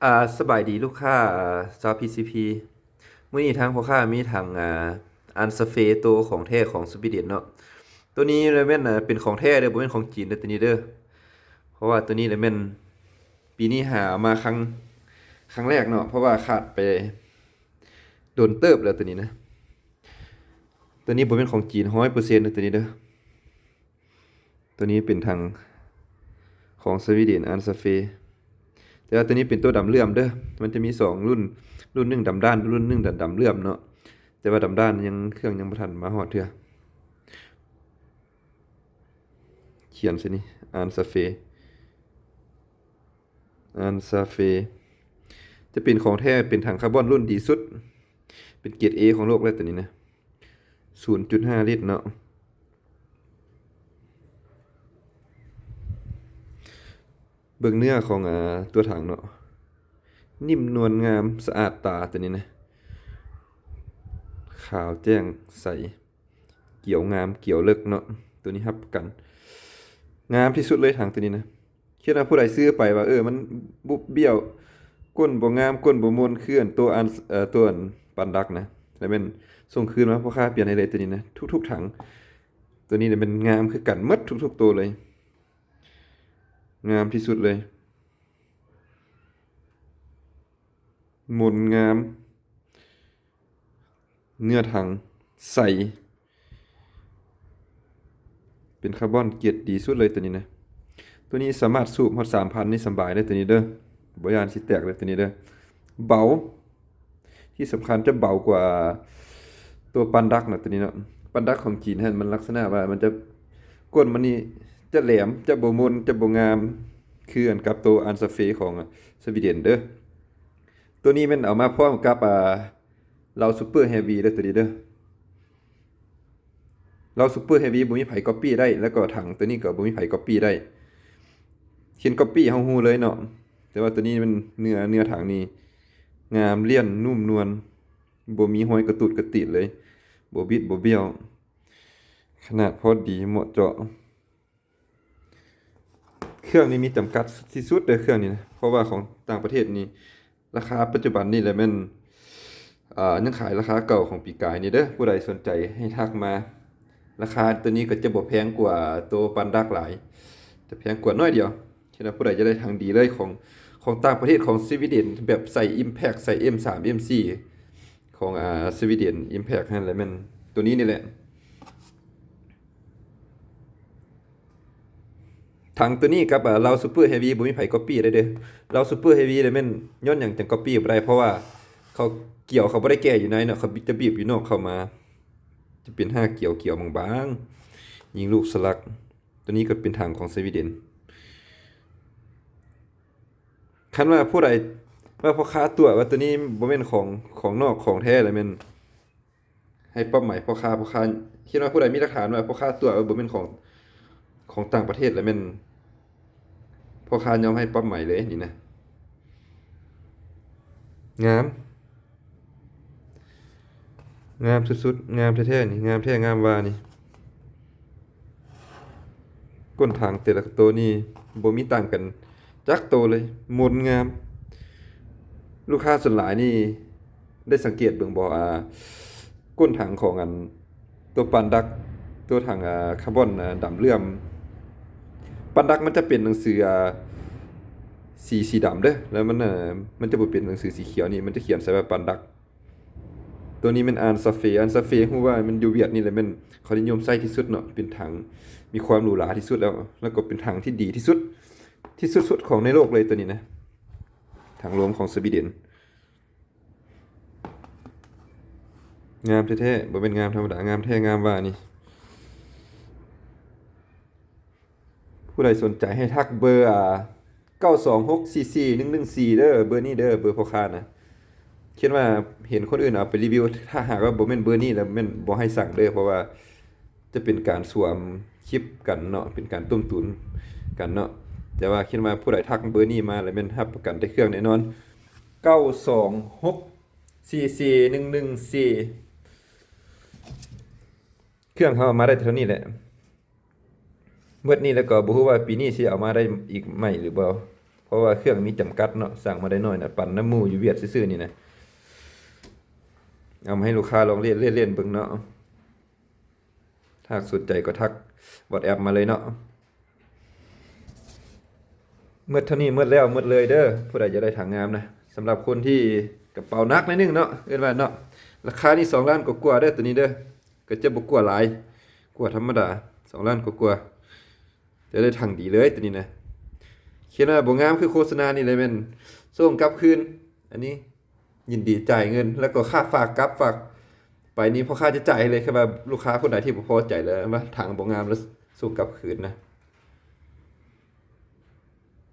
ອາ ສະບາຍດີລູກຄ້າ ອາ ຊາວ ພີຊີພີ ມື້ນີ້ທາງພໍ່ຄ້າມີຖັງ ອາ ອັນຊາເຟ ໂຕຂອງແທ້ຂອງສະວີເດັນເນາະ. ໂຕນີ້ລະແມ່ນ ອາ ເປັນຂອງແທ້ເດີ້ ບໍ່ແມ່ນຂອງຈີນເດີ້ ໂຕນີ້ເດີ້. ເພາະວ່າໂຕນີ້ລະແມ່ນປີນີ້ຫາມາຄັ້ງ ຄັ້ງແລກເນາະ ເພາະວ່າຂາດໄປດົນເຕີບແລ້ວໂຕນີ້ນະ. ໂຕນີ້ບໍ່ແມ່ນຂອງຈີນຮ້ອຍເປີເຊັນເດີ້ ໂຕນີ້ເດີ້. ໂຕນີ້ເປັນຖັງຂອງສະວີເດັນ ອັນຊາເຟ ແຕ່ວ່າໂຕນີ້ເປັນໂຕດຳເຫຼື້ອມເດີ້. ມັນຈະມີສອງລຸ້ນ ລຸ້ນໜຶ່ງດຳດ້ານ ລຸ້ນໜຶ່ງດຳເຫຼື້ອມເນາະ. ແຕ່ວ່າດຳດ້ານຍັງ ເຄື່ອງຍັງບໍ່ທັນມາຮອດເທື່ອ. ຂຽນໃສ່ນີ້ ອັນຊາເຟ ອັນຊາເຟ ຈະເປັນຂອງແທ້ ເປັນຖັງຄາບອນລຸ້ນດີສຸດ ເປັນເກຣດເອຂອງໂລກແລ້ວໂຕນີ້ນະ ສູນຈຸດຫ້າລິດເນາະ. ເບິ່ງເນື້ອຂອງ ອາ ຕົວຖັງເນາະ ນິ້ມນວນງາມສະອາດຕາໂຕນີ້ນະ ຂາວແຈ້ງໃສ ກຽວງາມກຽວເລິກເນາະ. ໂຕນີ້ຮັບປະກັນງາມທີ່ສຸດເລີຍ ຖັງໂຕນີ້ນະ. ຄິດວ່າຜູ້ໃດຊື້ໄປວ່າ ເອີ ມັນບຸບບ້ຽວ ກົ້ນບໍ່ງາມ ກົ້ນບໍ່ມົນ ຄືອັນໂຕອັນ ເອີ ໂຕອັນປານດັກນະ ລະແມ່ນສົ່ງຄືນມາ ພໍ່ຄ້າປ່ຽນໃຫ້ເລີຍໂຕນີ້ນະ ທຸກໆຖັງ. ໂຕນີ້ລະແມ່ນງາມຄືກັນໝົດທຸກໆໂຕເລີຍ ງາມທີ່ສຸດເລີຍ ມົນງາມ ເນື້ອຖັງໃສ ເປັນຄາບອນເກຣດດີສຸດເລີຍໂຕນີ້ນະ. ໂຕນີ້ສາມາດສູບຮອດສາມພັນນີ້ສະບາຍເດີ້ໂຕນີ້ເດີ້ ບໍ່ຢ້ານຊິແຕກເດີ້ໂຕນີ້ເດີ້. ເບົາ ທີ່ສຳຄັນຈະເບົາກວ່າໂຕປານດັກນະໂຕນີ້ເນາະ. ປານດັກຂອງຈີນຫັ້ນ ມັນລັກສະນະວ່າມັນຈະ ກົ້ນມັນນີ້ຈະແຫຼມ ຈະບໍ່ມົນ ຈະບໍ່ງາມ ຄືກັນກັບໂຕອັນຊາເຟຂອງສະວີເດັນເດີ້. ໂຕນີ້ແມ່ນເອົາມາພ້ອມກັບ ອາ ເລົາຊຸບເປີເຮວີເດີ້ໂຕນີ້ເດີ້. ເລົາຊຸບເປີເຮວີບໍ່ມີໃຜກັອບປີ້ໄດ້ ແລ້ວກໍຖັງໂຕນີ້ກໍບໍ່ມີໃຜກັອບປີ້ໄດ້. ເຫັນກັອບປີ້ເຮົາຮູ້ເລີຍເນາະ ແຕ່ວ່າໂຕນີ້ມັນເນື້ອ ເນື້ອຖັງນີ້ງາມ ລ້ຽນ ນຸ້ມນວນ ບໍ່ມີຮອຍກະຕຸດກະຕິດເລີຍ ບໍ່ບິດບໍ່ບ້ຽວ ຂະໜາດພໍດີເໝາະເຈາະ. ເຄື່ອງນີ້ມີຈຳກັດທີ່ສຸດເດີ້ ເຄື່ອງນີ້ນະ ເພາະວ່າຂອງຕ່າງປະເທດນີ້ ລາຄາປັດຈຸບັນນີ້ລະແມ່ນ ອາ ຍັງຂາຍລາຄາເກົ່າຂອງປີກາຍນີ້ເດີ້. ຜູ້ໃດສົນໃຈໃຫ້ທັກມາ. ລາຄາໂຕນີ້ກໍຈະບໍ່ແພງກວ່າໂຕປານດັກຫຼາຍ ຈະແພງກວ່າໜ້ອຍດຽວ. ເຮັດໃຫ້ຜູ້ໃດຈະໄດ້ຖັງດີເລີຍ ຂອງ ຂອງຕ່າງປະເທດ ຂອງສະວີເດັນ ແບບໃສ່ອິມແພັກ ໃສ່ເອັມສາມ ເອັມສີ່ ຂອງ ອາ ສະວີເດັນ ອິມແພັກຫັ້ນລະແມ່ນໂຕນີ້ນີ້ແຫຼະ. ຖັງໂຕນີ້ກັບ ອາ ເລົາຊຸບເປີເຮວີບໍ່ມີໃຜກັອບປີ້ໄດ້ເດີ້. ເລົາຊຸບເປີເຮວີລະແມ່ນຍ້ອນຫຍັງຈັ່ງກັອບປີ້ບໍ່ໄດ້ ເພາະວ່າເຂົາ ກຽວເຂົາບໍ່ໄດ້ແກ່ຢູ່ໃນເນາະ ເຂົາຈະບີບຢູ່ນອກເຂົ້າມາ ຈະເປັນຫ້າກຽວ ກຽວບາງໆ ຍິງລູກສະຫຼັກ. ໂຕນີ້ກໍເປັນຖັງຂອງສະວີເດັນ. ຄັນວ່າຜູ້ໃດວ່າພໍ່ຄ້າຕົວະວ່າໂຕນີ້ບໍ່ແມ່ນຂອງ ຂອງນອກຂອງແທ້ລະແມ່ນ ໃຫ້ປັບໃໝພໍ່ຄ້າ ພໍ່ຄ້າ ຄິດວ່າຜູ້ໃດມີຫຼັກຖານວ່າພໍ່ຄ້າຕົວະວ່າບໍ່ແມ່ນຂອງ ຂອງຕ່າງປະເທດລະແມ່ນ ພໍ່ຄ້າຍອມໃຫ້ປັບໃໝເລີຍນີ້ນະ. ງາມ ງາມສຸດໆ ງາມແທ້ໆ ນີ້ ງາມແທ້ງາມວ່ານີ້. ກົ້ນຖັງແຕ່ລະໂຕນີ້ບໍ່ມີຕ່າງກັນຈັກໂຕເລີຍ ມົນງາມ. ລູກຄ້າສ່ວນຫຼາຍນີ້ໄດ້ສັງເກດເບິ່ງບໍ່ ອາ ກົ້ນຖັງຂອງອັນ ຕົວປານດັກ ຕົວຖັງ ອາ ຄາບອນ ອາ ດຳເຫຼື້ອມ. ປານດັກມັນຈະເປັນໜັງສື ອາ ສີ ສີດຳເດີ້ ແລ້ວມັນ ມັນຈະບໍ່ເປັນໜັງສືສີຂຽວນີ້ ມັນຈະຂຽນໃສ່ວ່າປານດັກ. ໂຕນີ້ແມ່ນອານຊາເຟ ອານຊາເຟ ຮູ້ວ່າມັນຢູ່ຫວຽດນີ້ແຫຼະ ແມ່ນເຂົານິຍົມໃຊ້ທີ່ສຸດເນາະ ເປັນຖັງມີຄວາມຫຼູຫຼາທີ່ສຸດແລ້ວ ແລ້ວກໍເປັນຖັງທີ່ດີທີ່ສຸດ ທີ່ສຸດໆຂອງໃນໂລກເລີຍໂຕນີ້ນະ ຖັງລວມຂອງສະວີເດັນ. ງາມແທ້ໆ ບໍ່ແມ່ນງາມທຳມະດາ ງາມແທ້ງາມວ່ານີ້. ຜູ້ໃດສົນໃຈໃຫ້ທັກເບີ ອາ ເກົ້າສອງຫົກສີ່ສີ່ໜຶ່ງໜຶ່ງສີ່ເດີ້ ເບີນີ້ເດີ້ ເບີພໍ່ຄ້ານະ. ຄຽນວ່າເຫັນຄົນອື່ນເອົາໄປຣີວິວ ຖ້າຫາກວ່າບໍ່ແມ່ນເບີນີ້ແລ້ວແມ່ນບໍ່ໃຫ້ສັ່ງເດີ້ ເພາະວ່າຈະເປັນການສວມຄລິບກັນເນາະ ເປັນການຕົ້ມຕຸນກັນເນາະ. ແຕ່ວ່າຄຽນວ່າຜູ້ໃດທັກເບີນີ້ມາແລ້ວແມ່ນຮັບປະກັນໄດ້ເຄື່ອງແນ່ນອນ. ເກົ້າສອງຫົກສີ່ສີ່ໜຶ່ງໜຶ່ງສີ່ ເຄື່ອງເຮົາເອົາມາໄດ້ເທົ່ານີ້ແຫຼະ ໝົດນີ້ແລ້ວກໍບໍ່ຮູ້ວ່າປີນີ້ຊິເອົາມາໄດ້ອີກໃໝ່ຫຼືບໍ່ ເພາ ະວ່າເຄື່ອງມີຈຳກັດເນາະ ສັ່ງມາໄດ້ໜ້ອຍນະ ປັ່ນນຳໝູ່ຢູ່ຫວຽດຊື່ໆນີ້ນະ. ເອົາມາໃຫ້ລູກຄ້າລອງເລ່ນໆເບິ່ງເນາະ. ຖ້າສົນໃຈກໍທັກ WhatsApp ມາເລີຍເນາະ. ໝົດເທົ່ານີ້ ໝົດແລ້ວ ໝົດເລີຍເດີ ຜູ້ໃດຢາກໄດ້ຖັງງາມນະ. ສຳລັບຄົນທີ່ກະເປົາໜັກໜ້ອຍໜຶ່ງເນາະ ເອີ້ນວ່າເນາະ. ລາຄານີ້ສອງລ້ານກວ່າໆເດີ ໂຕນີ້ເດີ. ກໍຈະບໍ່ກວ່າຫຼາຍ ກວ່າທຳມະດາ ສອງລ້ານກວ່າໆ. ຈະໄດ້ຖັງດີເລີຍໂຕນີ້ນະ. ຂຽນວ່າບໍ່ງາມຄືໂຄສະນານີ້ແຫຼະ ແມ່ນສົ່ງກັບຄືນ. ອັນນີ້ຍິນດີຈ່າຍເງິນ ແລ້ວກໍຄ່າຝາກກັບຝາກໄປນີ້ ພໍ່ຄ້າຈະຈ່າຍໃຫ້ເລີຍ. ແຄ່ວ່າລູກຄ້າຄົນໃດທີ່ບໍ່ພໍໃຈ ແລ້ວວ່າຖັງບໍ່ງາມ ແລ້ວສົ່ງກັບຄືນນະ.